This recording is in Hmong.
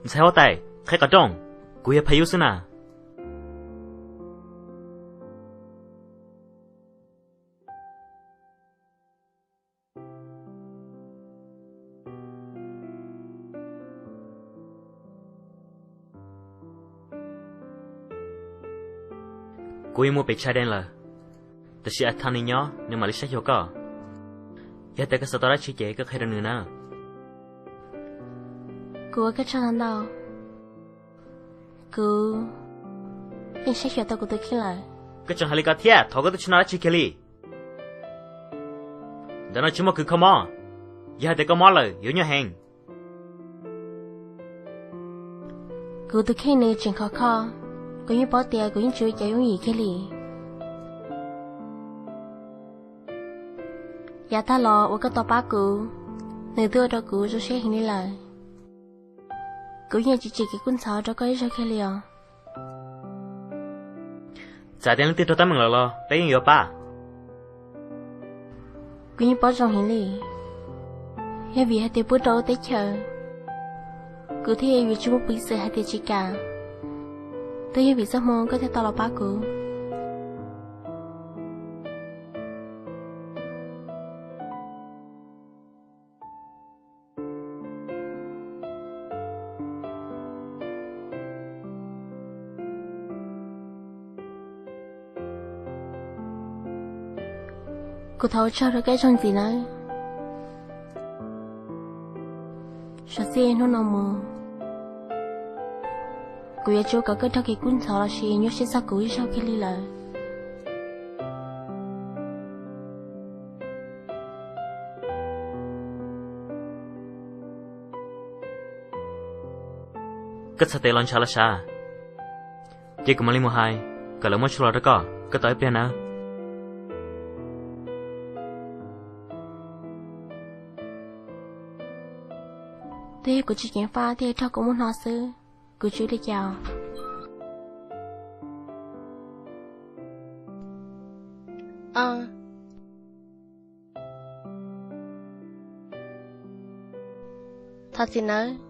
Ntxhais huab tais, qhib qhov rooj, kuv yog Phayub xwb na. Kuv yuav mus pem chai dee lawm, tab sis a thaj nws nyob, nws mam li saib xyuas koj. Yog tias koj xav tau dab tsi ces koj qhia rau nws na. Kuv ua koj tsaug ntau ntau. Kuv yeej saib xyuas tau kuv tus kheej lawm. Koj tseem hais li ko thiab, thov koj twb tsis noj dab tsi kiag li. Ntawm no tsis muaj kws kho mob, yog hais tias koj mob lawm yuav nyuaj heev. Kuv tus kheej nws tseem khov kho, kuv yeej paub tias kuv yeej tsis ua cas yooj yim kiag li. Yav tag los uas koj tau pab kuv, nws twb ua rau kuv zoo siab heev li lawm. Kuv yeej tsis tsim kev kub ntxhov rau koj ib zaug kiag li os. Txawm tias leej twg raug teeb meem lawm los peb yeej yuav pab. Kuv yeej paub zoo heev li, yog vim hais tias pub rau ub teb chaws, kuv thiaj yuav tsis muaj peev xwm hais tias tsis kam. Twb yog vim txoj hmoo koj thiaj tau los pab kuv. Kuv thov ua tsaug rau koj ib zaug ntxiv nawb. Suav txij hnub no mus, kuv yuav tsis ua kom koj raug kev kub ntxhov los sis nyuaj siab txog kuv ib zaug kiag li lawm. Koj txhais tes los ntshav los sav, ces kuv mam li mus hais kom lawv muab tshuaj los rau koj, koj tos ib pliag nawb. Twb yog kuv tsis ceev faj thiaj raug kua muag no xwb, kuv tsis ua li cas. Thov txim nawb.